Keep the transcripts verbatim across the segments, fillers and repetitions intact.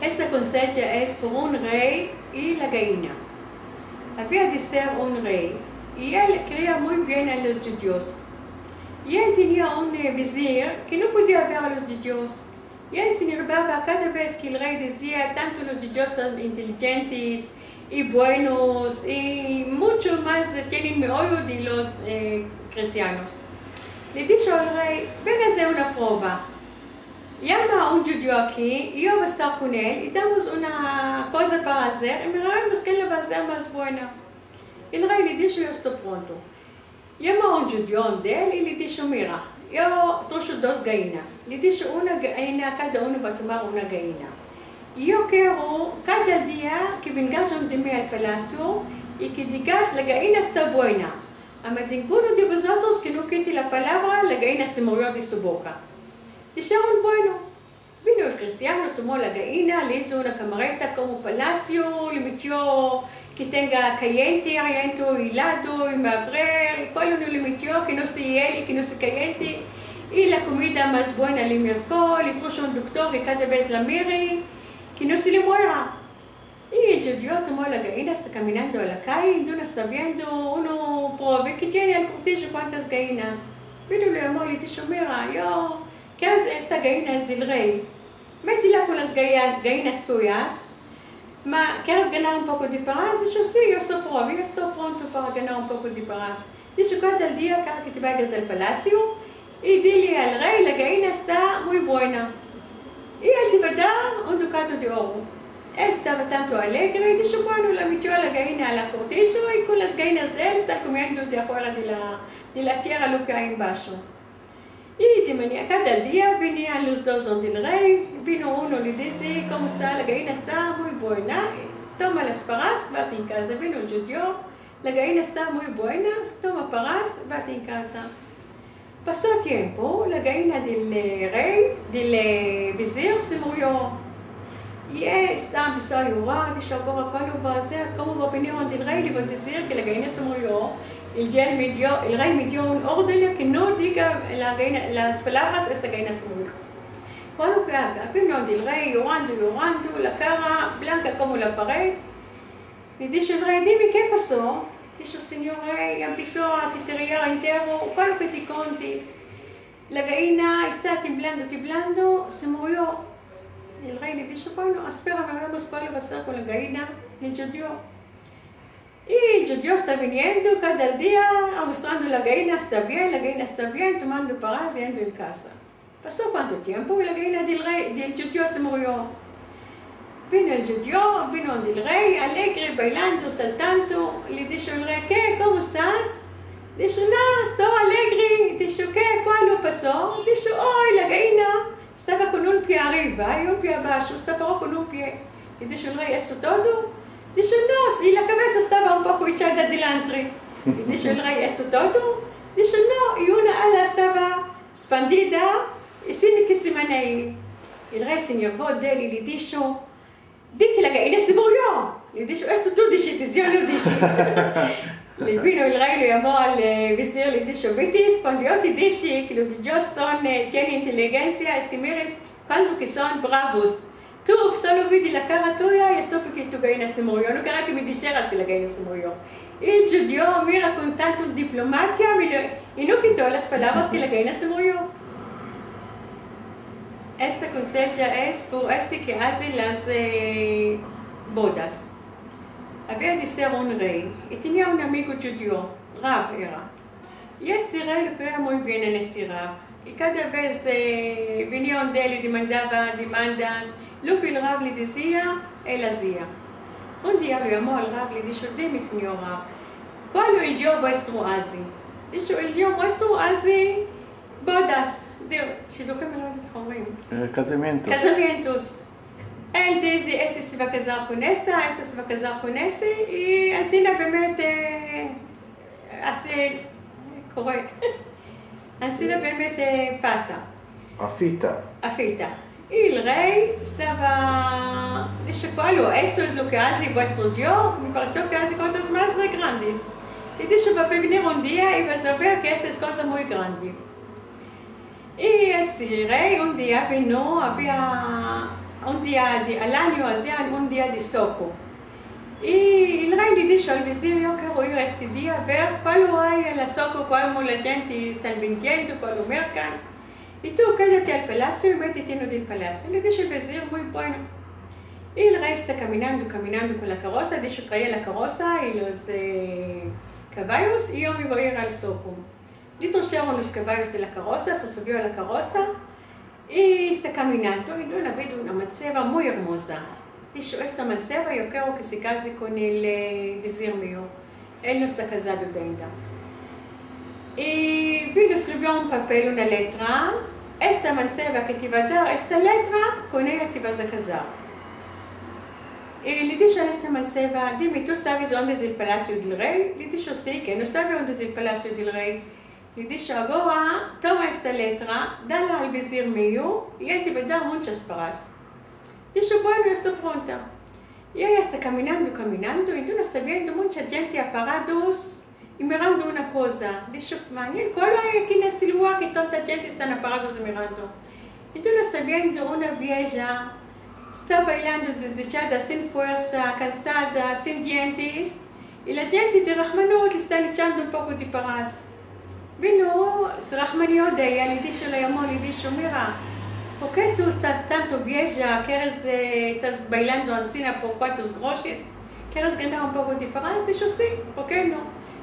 Esta konseja es por un rey i la gaina. Avia de ser un rey, i el keria muy bien a los djudios. I el tenia un, eh, vizir ke no podia ver a los djudios. I el se enervava kada vez ke el rey dizia tanto los djudios son intelijentes i buenos, i muncho mas tienen meoyo de los, eh, kristianos. Le disho al rey: "Ven azer una prova. Yama a un djudio aki, i yo vo estar kon el, i damos una koza para azer, i miraremos ken la va azer mas buena." El rey le disho: "Yo esto pronto." Yamo a un djudio onde el i le disho: "Mira, yo trusho dos gainas." Le disho: "Una gaina, kada uno va tomar una gaina. I yo kero kada dia ke vengash onde mi al palasio i ke digash: 'La gaina esta buena.' Ama dinguno de vozotros ke no kite la palavra, la gaina se murio de su boka." Disheron: "Bueno." Vino el kristiano, tomo la gaina, le izo una kamareta komo palasio, le metio ke tenga kayente, ariento, ilado, i mavrer, i kualo no le metio ke no se iele, ke no se kayente, i la komida mas buena le merko, le trusho un doktor ke kada vez la mire, ke no se le muera. I el djudio tomo la gaina, esta kaminando a la kaye, i donde esta viendo uno prove ke tiene al kortijo kuantas gainas. Vino, lo yamo, le disho: "Mira, yo, ke es esta gaina? Es del rey. Metela kon las gaya-, gainas tuyas. Ma, keres ganar un poko de paras?" Disho: "Si, yo so prove, yo esto pronto para ganar un poko de paras." Disho: "Kada dia, kada ke te vayas al palasio, i dile al rey: 'La gaina esta muy buena.' I el te va dar un dukado de oro." Estava tanto alegre, disho: "Bueno." La metio la gaina a la kortijo i kon las gainas de el esta komiendo de afuera de la, de la tierra lo ke ay embasho. I de mania-, kada dia venian los dos onde el rey, vino uno, le dize: "Komo esta? La gaina esta muy buena. Toma las paras, vate en kaza." Vino el djudio: "La gaina esta muy buena, toma paras, vate en kaza." Paso tiempo, la gaina del, eh, rey, del, eh, vizir se murio. I el esta, empeso a yorar, disho: "Agora, kualo va azer? Komo va venir onde el rey, le va dizir ke la gaina se murio? El, ya el me dio, el rey me dio un orden ke no diga la gaina, las palavras, esta gaina se murio. Kualo ke aga?" Vino onde el rey yorando, yorando, la kara blanka komo la pared. Le disho el rey: "Dime, ke paso?" Disho: "Sinyor rey, empeso a titeriar entero, kualo ke te konte? La gaina esta temblando, temblando, se murio." El rey le disho: "Bueno, espera, miremos kualo va ser kon la gaina del djudio." I el djudio esta viniendo kada dia, amostrando la gaina esta bien, la gaina esta bien, tomando paras, yendo en kaza. Paso kuanto tiempo i la gaina del rey, del djudio se murio. Vino el djudio, vino onde el rey, alegre, bailando, saltando. Le disho el rey: "Ke? Komo estas?" Disho: "Na, esto alegre." Disho: "Ke? Kualo paso?" Disho: "Oy, la gaina estava kon un pie arriva i un pie abasho, esta paro kon un pie." Le disho el rey: "Esto todo?" Disho: "No, si, la kavesa estava un poko echada delantre." Le disho el rey: "Esto todo?" Disho: "No, i una ala estava espandida i sin ke se maneje." El rey se enervo de el i le disho: "Di ke la gaina se murio." Le disho: "Esto tu dishites, yo no dishi." Le vino el rey, lo yamo al, eh, vizir, le disho: "Vites, kuando yo te dishi ke los djudios son, eh, tienen inteligensia, es ke mires kuanto ke son bravos. Tu, solo vi de la kara tuya, ya supe ke tu gaina se murio. No kere ke me disheras ke la gaina se murio." El djudio mira kon tanto diplomatia, mira, i no kito las palavras ke la gaina se murio. Esta konseja es por este ke aze las, eh, bodas. Avia de ser un rey, i tenia un amigo djudio, rav era. I este rey lo keria muy bien a este rav. I kada vez, eh, venia onde el i demandava demandas, lo ke el rav le dizia, el azia. Un dia lo yamo al rav, le disho: "Dime, sinyor rav, kualo el Dio vuestro aze?" Disho: "El Dio muestro aze bodas, de, shiduhim, no, de, komo se yama? Eh, kazamientos. Kazamientos. El dize, este se va kazar kon esta, esta se va kazar kon este, i ansina bemet, eh, aze, kore. Ansina bemet, eh, pasa." Afita. Afita. I el rey estava, disho: "Kualo? Esto es lo ke aze vuestro Dio? Me paresio ke aze kozas mas grandes." I disho: "Va a venir un dia i vas a ver ke esta es koza muy grande." I este rey un dia vino, avia Un dia de, al anyo azian un dia de soko. I el rey le disho al vizir: "Yo kero ir este dia ver kualo ay en la soko, kualo la djente estan vendiendo, kualo merkan. I tu kedate al palasio i metete en el palasio." Le disho el vizir: "Muy bueno." I el rey esta kaminando, kaminando kon la karosa, disho, trae la karosa i los, eh, kabayos, i yo me vo ir al soko. Le trusheron los kabayos en la karosa, se suvio a la karosa i esta kaminando, i de una vez una manseva muy ermoza. Disho: "Esta manseva yo kero ke se kaze kon el, eh, vizir mio. El no esta kazado ainda." I vino, eskrivio en un papel una letra: "Esta manseva ke te va dar esta letra, kon eya te vas a kazar." I le disho a esta manseva: "Dime, tu saves onde es el palasio del rey?" Le disho: "Si, ke no save onde es el palasio del rey?" Le disho: "Agora toma esta letra, dala al vizir mio i el te va dar munchas paras." Disho: "Bueno, yo esto pronta." I eya esta kaminando, kaminando, i de una esta viendo muncha djente aparados i mirando una koza. Disho: "Manien, kualo ay aki en este lugar ke tanta djente estan aparados i mirando?" I de una esta viendo una vieja, esta bailando desdichada, sin fuersa, kansada, sin dientes, i la djente de rahmanut le estan echando un poko de paras. Vino, se rahmanió de eya, le disho, la yamo, le disho: "Mira, por ke tu estas tanto vieja, keres, eh, estas bailando ansina por kuantos groshes? Keres ganar un poko de paras?" Disho: "Si, por ke no?"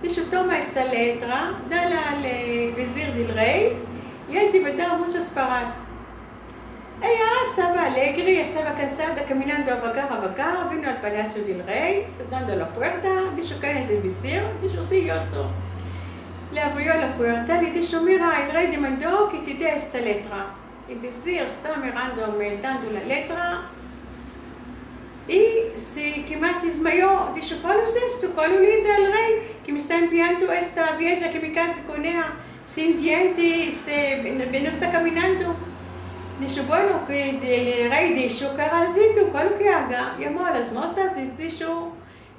Disho: "Toma esta letra, dala al, eh, vizir del rey i el te va dar munchas paras." Eya estava alegre, estava kansada, kaminando avagar, avagar, vino al palasio del rey, esta dando la puerta, disho: "Ken es el vizir?" Disho: "Si, yo so." Le avrio la puerta, le disho: "Mira, el rey demando ke te de esta letra." El vizir esta mirando, meditando la letra, i se, kemat se desmayo, disho: "Kualo es esto? Kualo le ize al rey ke me esta enviando esta vieja ke me kaze kon eya sin dientes, eh, no esta kaminando?" Disho: "Bueno, ke el rey disho ke azitu, kualo ke aga?" Yamo a las mozas, le disho: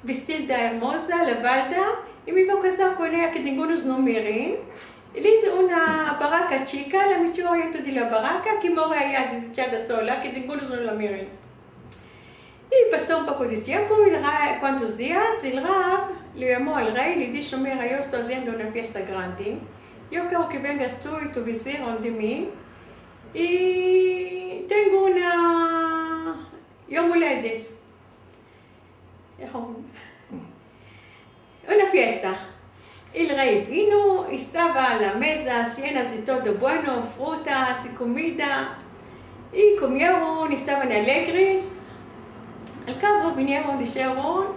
"Vestilda ermoza, lavalda, i me vo kazar kon eya ke dingunos no miren." I le izo una baraka chika, la metio dentro de la baraka, ke more eya desdichada sola, ke dingunos no la miren. I paso un poko de tiempo, el ra-, kuantos dias, el rav le yamo al rey, le disho: "Mira, yo esto aziendo una fiesta grande. Yo kero ke vengas tu i tu vizir ande mi. I tengo una yom huledet, una fiesta." El rey vino, estava las mezas yenas de todo bueno, frutas i komida, i komieron, estavan alegres. Al kavo vinieron, disheron,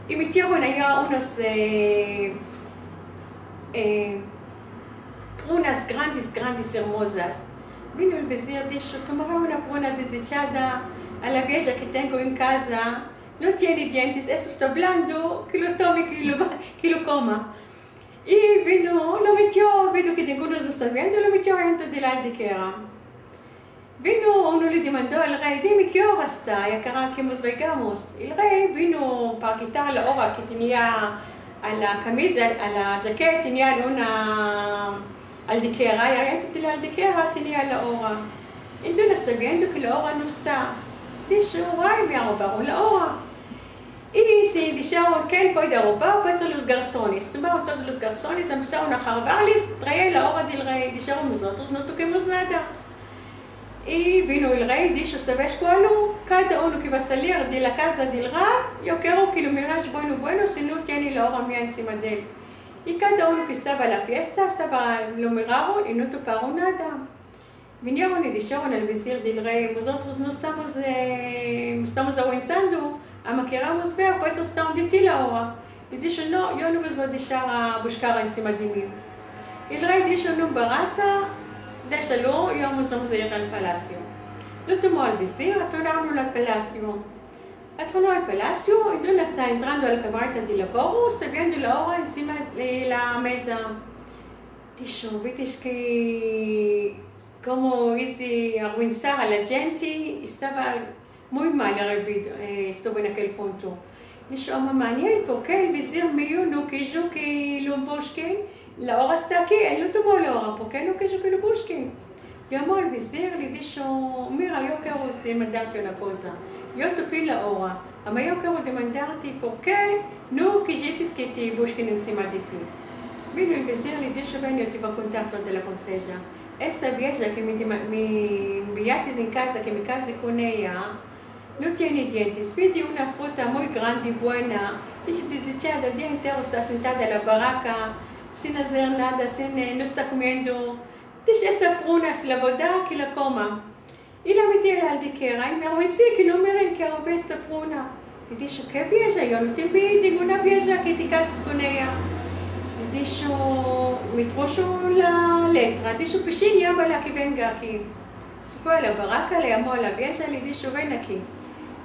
i metieron eya unos, eh, eh, prunas grandes, grandes, ermozas. Vino el vizir, disho: "Tomare una pruna desdichada a la vieja ke tengo en kaza, no tiene dientes, esto esta blando, ke lo tome, ke lo, ke lo koma." I vino, lo metio, vino ke dingunos no esta viendo, lo metio dentro de la aldikera. Vino uno, le demando al rey: "Dime ke ora esta, ya kero ke mos vaygamos." El rey vino para kitar la ora ke tenia a la kamiza, a la djaketa, tenia una aldikera, i dentro de la aldikera tenia la ora. Entonses esta viendo ke la ora no esta. Disho: "Ay, me robaron la ora." I se disheron: "Ken puede robar?" Pues los garsones. Tomaron todos los garsones, empesaron a harbarles, traer la ora del rey. Disheron: "Mozotros no tokemos nada." I vino el rey, disho: "Saves kualo? Kada uno ke va salir de la kaza del rav, yo kero ke lo miresh bueno, bueno, si no tiene la ora mia ensima de el." I kada uno ke estava a la fiesta, estava, lo miraron i no toparon nada. Vinieron i disheron al vizir del rey: "Mozotros no estamos, eh, estamos averguensando, ama keramos ver, pues esta ande ti la ora." Le disho: "No, yo no vos vo a deshar a bushkar ensima de mi." El rey disho: "No embaraza, deshalo, yo mos vamos a ir al palasio." Lo tomo al vizir, a tronarlo al palasio. A trono al palasio, i de una esta entrando a la kamarita de lavoro, esta viendo la ora ensima de la meza. Disho: "Vedes ke komo ize averguensar a la djente?" Estava muy mal resibido, eh, estuvo en akel punto. Disho: "Ama manien, por ke el vizir mio no kijo ke lo bushken? La ora esta aki, el no tomo la ora, por ke no kijo ke lo bushken?" Yamo al vizir, le disho: mira, yo kero demandarte una koza. Yo tupi la ora, ama yo kero demandarte porke no kiziste ke te bushken ensima de ti. Vino el vizir, le disho: ven, yo te vo a kontar toda la konseja. Esta vieja ke mi dema-, mi enviates en kaza ke me kaze kon eya, no tiene dientos. Pidi una fruta muy grande, buena. Dishe, desdichada, dia entero esta sentada en la baraka, sin azer nada, sin, eh, no esta komiendo. Dishe, esta pruna se la vo a dar ke la koma. I la meti en la aldikera, i me avergonsi ke no miren ke esta pruna. I disho: ke vieja? Yo no te vi ninguna vieja ke te kazes kon eya. I disho: me trusho la letra. Disho: pishin, yamala ke venga aki. Se fue a la baraka, le yamo a la vieja, le disho: ven aki.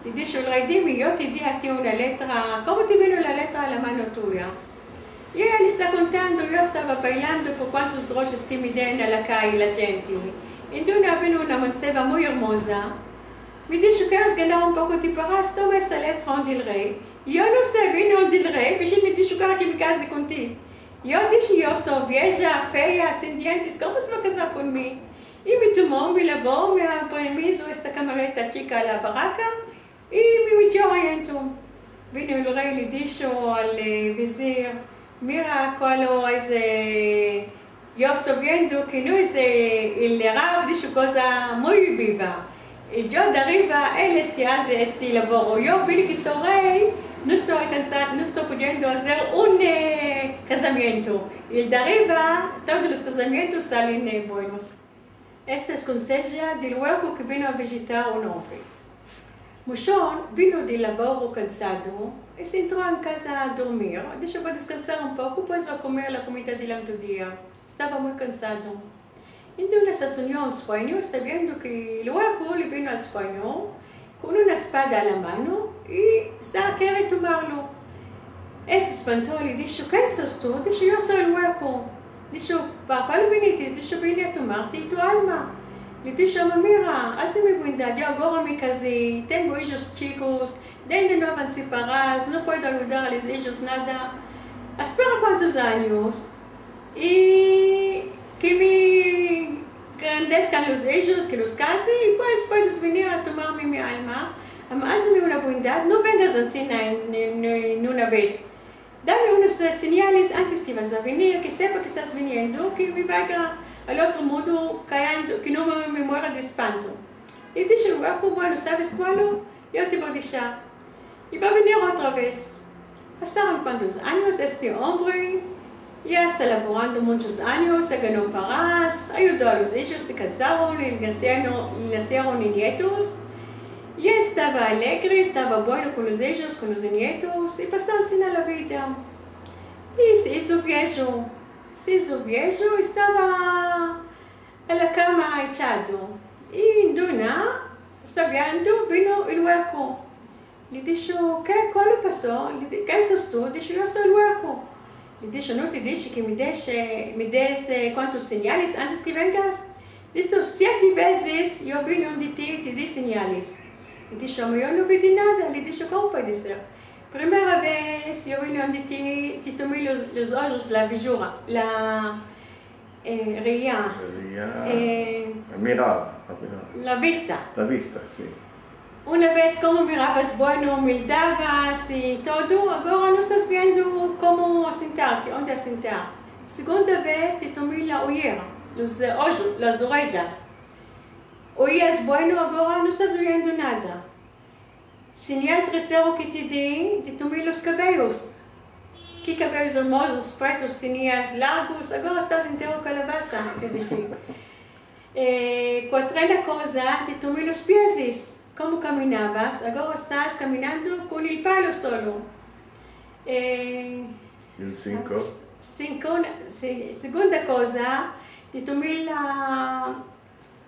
Le disho el rey: dime, yo te di a ti una letra, komo te vino la letra a la mano tuya? I eya le esta kontando: yo estava bailando por kuantos groshes ke me den a la kaye la djente. I de una vino una manseva muy ermoza. Me disho: keres ganar un poko de paras? Toma esta letra, on del rey. Yo no se, vino on del rey, pishin me disho: kero ke me kaze kon ti. Yo dishe: yo esto vieja, fea, sin dientos, komo se va a kazar kon mi? I me tomo, me lavo, me apermizo esta kamareta chika a la baraka, i me metio ayentro. Vino el rey, le disho al, eh, vizir: mira, kualo es, eh, yo esto viendo ke no es, eh, el rab, disho, koza muy biva. El Dios de arriva, el es ke aze este lavoro. Yo, vile ke so rey, no esto alkansando, no esto pudiendo azer un, eh, kazamiento. El de arriva, todos los kazamientos salen, eh, buenos. Esta es konseja del uerko ke vino a vijitar un ombre. Mushon vino del lavoro kansado, i se entro en kaza a dormir. Disho: vo a deskansar un poko, pues vo a komer la komida del otro dia. Estava muy kansado. I de una se sonyo un suenyo, esta viendo ke el uerko le vino al suenyo kon una espada a la mano i esta kere tomarlo. El se espanto, le disho: ken sos tu? Disho: yo so el uerko. Disho: para kual vinites? Disho: vine a tomarte tu alma. Le disho: ama mira, azme bondad, yo agora me kaze, tengo ijos chikos, de ainda no avansi paras, no puedo ayudar a los ijos nada. Espera kuantos anyos i ke me grandeskan los ijos, ke los kaze, i pues puedes venir a tomarme mi alma. Ama azme una bondad, no vengas ansina en, en, en una vez. Dame unos, eh, sinyales antes ke vas a venir, ke sepa ke estas viniendo, ke me vaya al otro mundo kayendo, ke no me, me muera de espanto. I disho el uerko: bueno, saves kualo? Yo te vo a deshar. I va a venir otra vez. Pasaron kuantos anyos, este ombre ya esta lavorando munchos anyos, ya gano paras, ayudo a los ijos, se kazaron, le nasieron, le nasieron nietos. Ya estava alegre, estava bueno kon los ijos, kon los nietos, i paso ansina la vida. I se izo viejo, se izo viejo, estava a la kama echado. I de una, esta viendo, vino el uerko. Le disho: ke, kualo paso? Le di-, ken sos tu? Disho: yo so el uerko. Le disho: no te dishe ke me deshe, me des, eh, kuantos sinyales antes ke vengas? Disho: siete vezes yo vine onde ti, te di sinyales. Le disho: ama yo no vidi nada. Le disho: komo puede ser? Primera vez yo vine onde ti, te tomi los, los ojos, la vejura, la, eh, reya, reya, eh, la mirada, la mirada, la vista. La vista, si. Una vez komo miravas bueno, umildavas i todo, agora no estas viendo komo asentarte, onde asentar. Segunda vez te tomi la oyera, los, eh, ojos, las orejas. Oias bueno, agora no estas oyendo nada. Sinyal tersero ke te di, te tomi los kabeyos. Ke kabeyos ermozos, pretos tenias, largos, agora estas entero kalabasa, te dishe. Eh, kuatrena koza, te tomi los piezes. Komo kaminavas, agora estas kaminando kon el palo solo. Eh, el sinko. Sinko, si, segunda koza, te tomi la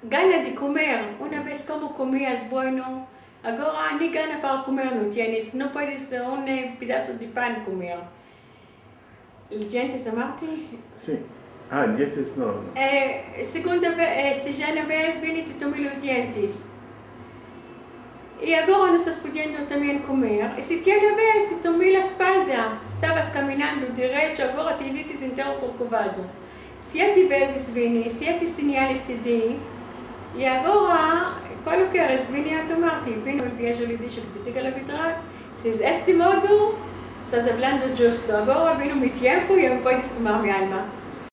gana de komer. Una vez komo komias bueno, agora ni gana para komer no tienes, no puedes, eh, un, eh, pedaso de pan komer. Los dientes de Marti? Si. A, dientes no, no. Eh, segunda ve-, eh, sijana vez vine te tomi los dientes. I agora no estas pudiendo tambien komer. I setiena vez te tomi la espalda. Estavas kaminando derecho, agora te izites entero korkovado. Siete vezes vine, siete sinyales te di. I agora, kuando keres, vini a tomar-te, vino el viejo, le disho ke te diga la verdad, si es este modo, estas avlando djusto. Agora vino mi tiempo i puedes tomar mi alma.